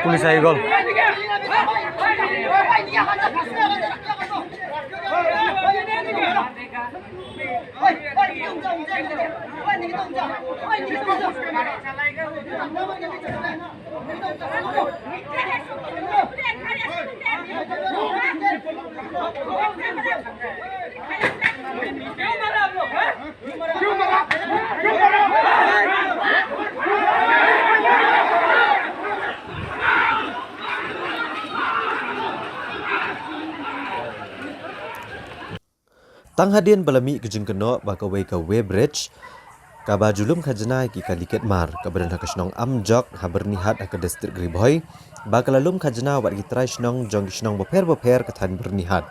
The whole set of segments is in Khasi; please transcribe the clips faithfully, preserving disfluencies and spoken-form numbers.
Police ai gol. Tang hadien ba la mih ka jingkynnoh ba kawei ka weighbridge kaba ju lum khajna ïa ki kali kit mar kaba don ha ka shnong Amjok ha Byrnihat ha ka district Ri Bhoi, ba ka la lum khajna wat ki trai shnong jong ki shnong bapher bapher ka thaiñ Byrnihat.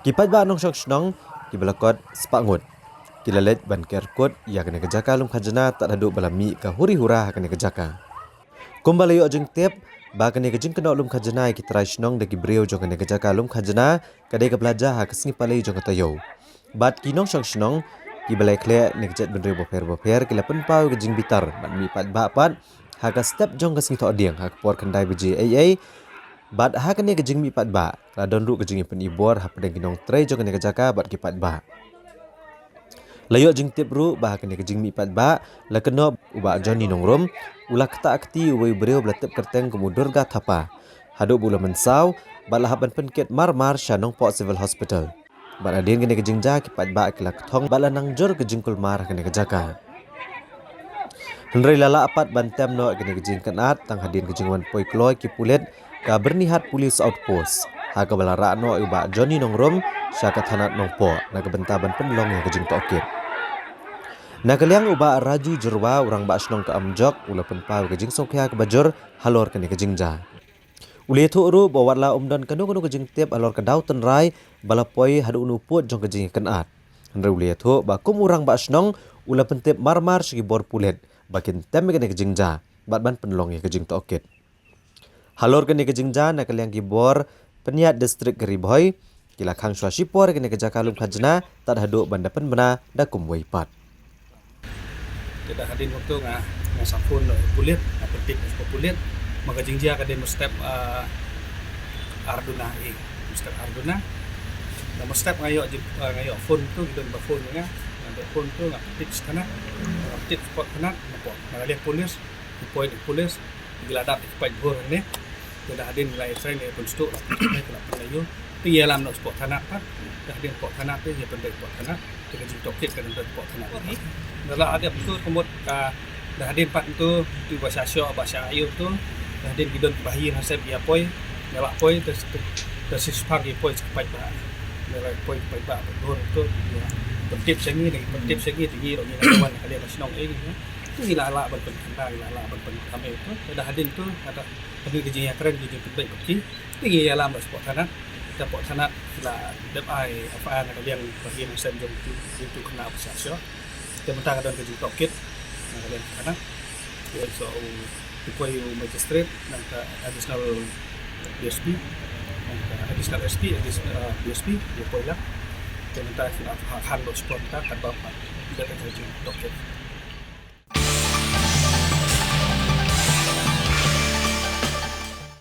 Ki paidbah nongshong shnong kiba la kot spah ngut ki la leit ban ker kut ïa kane ka jaka lum khajna tad haduh ba la mih ka huri hura ha kane ka jaka. Kumba la ïoh jingtip ba kane ka jingkynnoh lum khajna ïa ki trai shnong da ki briew jong kane ka jaka lum khajna ka dei kaba la jia ha ka sngi Palei jong ka taïew. Bad ki nongshong shnong kiba la ïakhleh na ki jaitbynriew bapher bapher ki la pynpaw ïa ka jingbitar bad mih paidbah pat ha ka step jong ka sngi Thohdieng ha ka por khyndai baje eiei. Bad ha kane ka jingmih paidbah ka la don ruh ka jingïapyni bor hapdeng ki nongtrei jong kane ka jaka bad ki paidbah. La ïoh jingtip ruh ba ha kane ka jingmih paidbah la kynnoh u Bah Johnny Nongrum, u la ktah kti uwei u briew ba la tip kyrteng kum u Durga Thapa, haduh ba u la mynsaw bad la hap ban pynkit marmar sha Nongpoh Civil Hospital. Bad hadien kane ka jingjia ki paidbah ki la kthong bad la nang jur ka jingkulmar ha kane ka jaka. Hynrei la lah pat ban tem noh ïa kane ka jingkynad tang hadien ka jingwan poi kloi ki pulit ka Byrnihat Police Outpost ha kaba la rah noh ïa u Bah Johnny Nongrum sha ka thanat Nongpoh na ka bynta ban pynlong ïa ka jingtohkit. Na ka liang u Bah Raju Jyrwa, u rangbah shnong ka Amjok, u la pynpaw ïa ka jingsngewkhia kaba jur halor kane ka jingjia. U la ïathuh ruh ba wat la um don kano kano ka jingtip halor ka daw tynrai ba la poi haduh u pud jong ka jingïakynad. Hynrei u la ïathuh ba kum u rangbah shnong u la pyntip marmar sha ki bor pulit ba kin tem ïa kane ka jingjia bad ban pynlong ïa ka jingtohkit. Halor kane ka jingjia na ka liang ki bor pynïaid district ka Ri Bhoi ki la khang shuwa shipor ïa kane ka jaka lum khajna tad haduh ban da pynbna da kumwei pat. Te da hadien kumto nga, nga sa phone noh ïa pulit, nga pyntip ïa pulit. Ma ka jingjia ka dei mynstep, ah, ar duna, eh, mynstep ar duna. Nga mynstep nga ïoh jing, ah, nga ïoh phone to, ki don ba phone nga, nga ïoh phone to, nga pyntip sha thanat, nga pyntip spot thanat, nga poi, nga leh police, ki poi ïa police, ki la dap ïa ki paidbah ne. Te da hadien la ïa train ïa pynstuh la pynstuh ne la pynlait ïa. Te ïalam noh spot thanat pat. Da hadien spot thanat te ïa pynlait spot thanat. Te ka jingtohkit ka dang spot thanat. Da la hadien tu kumut ka da hadien pat tu tu ba sha shoh ba sha ïa tu. Da hadien ki don ba hi na sep ïa poi. Da la poi te te sisphang ïa poi sha paidbah. Da la poi paidbah ba dur tu ïa. Pyntip sha ngi ne pyntip sha ngi te ngi ro ngi na wan ka liang ka shnong ei. Tu ngi la lah ban pynkhana, ngi la lah ban pynkhana tu. Da hadien tu kata Hadien ka jingïakren ka jingpynbeit bad ki, te ngi ïalam bad spot thanat. Te spot thanat ki la dep ai F I R na ka liang ba ïa na sem jong ki, ki tu kena ba sha sha. Te mynta ka don ka jingtohkit na ka liang thanat. Te so u, u poi u magistrate nangta additional D S P, nangta additional S P, additional, uh, D S P, u poi la. Te mynta ki la ha, han bad spot thanat, kan ba pat. Te ka jingtohkit.